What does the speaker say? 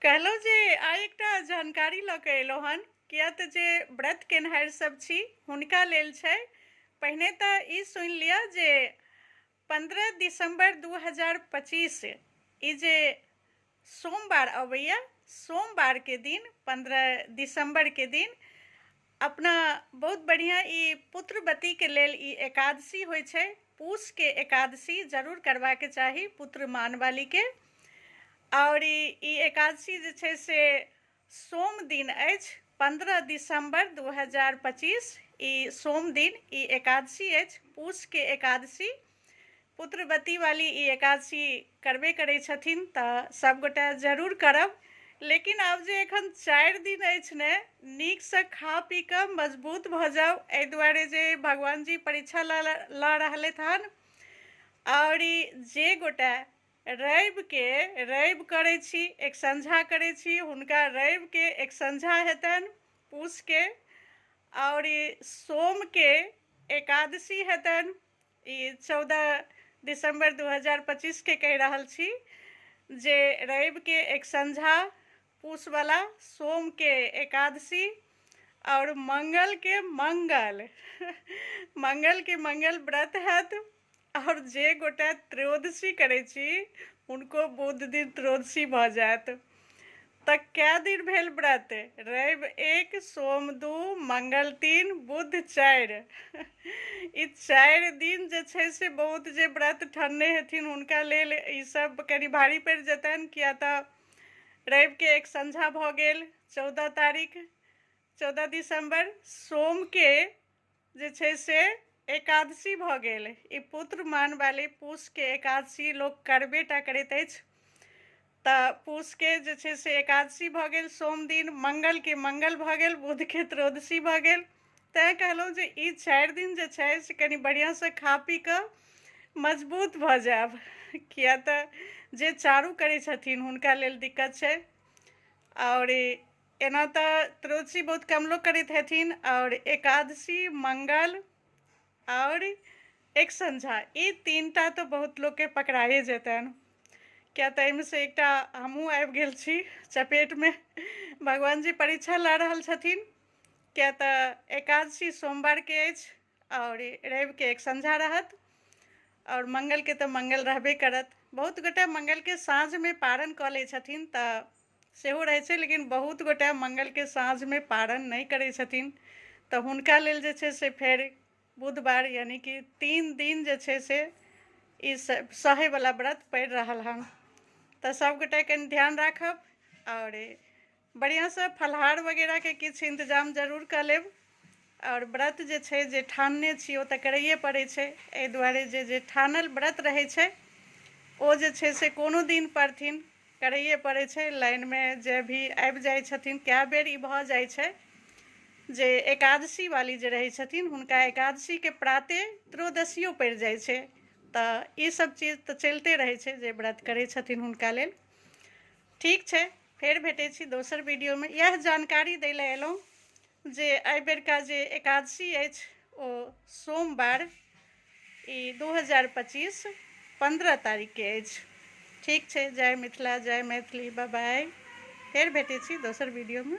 कहलहुँ जे आइ एकटा जानकारी लऽ कऽ एलहुँ हन, किया तऽ जे व्रत केनहारि सब छी हुनका लेल छै। पहिने तऽ ई सुनि लिअ जे 15 दिसम्बर 2025 ई जे सोमवार अबैया, सोमवारके दिन 15 दिसम्बरके दिन अपना बहुत बढ़िआँ ई पुत्रवतीके लेल ई एकादशी होइ छै। पूसके एकादशी जरूर करबाके चाही पुत्र मानवालीके। आओर ई एकादशी जे छै से सोम दिन अछि, 15 दिसम्बर 2025 ई सोम दिन ई एकादशी अछि, पूसके एकादशी। पुत्रवती वाली ई एकादशी करबे करै छथिन तऽ सबगोटे जरूर करब। लेकिन आब जे एखन 4 दिन अछि ने, नीकसँ खा पी कऽ मजबूत भऽ जाउ, एहि दुआरे जे भगवानजी परीक्षा लऽ रहलथि हन। आओर ई जे गोटे रविके रवि करै छी, एक संझा करै छी, हुनका रविके एक संझा हेतनि पूसके। आओर ई सोमके एकादशी हेतनि, ई 14 दिसम्बर 2025 के कहि रहल छी जे रविके एक संझा पूसवला, सोमके एकादशी आओर मंगलके मंगल, मंगलके मंगल व्रत हैत। आओर जे गोटे त्रयोदशी करै छी हुनको बुध दिन त्रयोदशी भऽ जायत। तऽ कए दिन भेल व्रत? रवि 1, सोम 2, मंगल 3, बुध 4। ई 4 दिन जे छै से बहुत जे व्रत ठनने हेथिन हुनका लेल ई सब कनि भारी पड़ि जेतनि, किया तऽ रविके एक संझा भऽ गेल 14 तारीख, 14 दिसम्बर, सोमके जे छै से एकादशी भऽ गेल। ई पुत्र मानवाली पूसके एकादशी लोक करबे टा करैत अछि, तऽ पूसके जे छै से एकादशी भऽ गेल सोम दिन, मंगलके मंगल भऽ गेल, बुधके त्रयोदशी भऽ गेल। तैँ कहलहुँ जे ई 4 दिन जे छै से कनि बढ़िआँसँ खा पी कऽ मजबूत भऽ जायब, किया तऽ जे चारू करै छथिन हुनका लेल दिक्कत छै। आओर एना तऽ त्रयोदशी बहुत कम लोक करैत हेथिन, आओर एकादशी, मंगल आओर एक संझा, ई 3टा तऽ बहुत लोकके पकड़ाए जेतनि, किया तऽ एहिमे से एकटा हमहूँ आबि गेल छी चपेटमे। भगवानजी परीक्षा लऽ रहल छथिन, किया तऽ एकादशी सोमवारके अछि आओर रविके एक संझा रहत आओर मंगलके तऽ मंगल रहबे करत। बहुत गोटे मंगलके साँझमे पारण कऽ लै छथिन तऽ सेहो रहै छै, लेकिन बहुत गोटे मंगलके साँझमे पारण नहि करै छथिन, तऽ हुनका लेल जे छै से फेर बुधवार यानी कि 3 दिन जे छै से ई सहैवला व्रत पड़ि रहल हन। तऽ सबगोटे कनि ध्यान राखब आओर बढ़िआँसँ फलाहार वगैरहके किछु इन्तजाम जरूर कऽ लेब। आओर व्रत जे छै जे ठानने छी ओ तऽ करैए पड़ै छै, एहि दुआरे जे ठानल व्रत रहै छै ओ जे छै से कोनो दिन पड़थिन करैए पड़ै छै। लाइनमे जे भी आबि जाइ छथिन, कए बेर ई भऽ जाइ छै जे एकादशी वाली जे रहै छथिन हुनका एकादशीके प्राते त्रयोदशियो पड़ि जाइ छै, तऽ ई सब चीज तऽ चलिते रहै छै जे व्रत करै छथिन हुनका लेल। ठीक छै, फेर भेटै छी दोसर वीडियोमे। इएह जानकारी दै लए एलहुँ जे एहि बेरका जे एकादशी अछि ओ सोमवार ई 2025 15 तारीखके अछि। ठीक छै, जय मिथिला, जय मैथिली, बाय बाय। फेर भेटै छी दोसर वीडियोमे।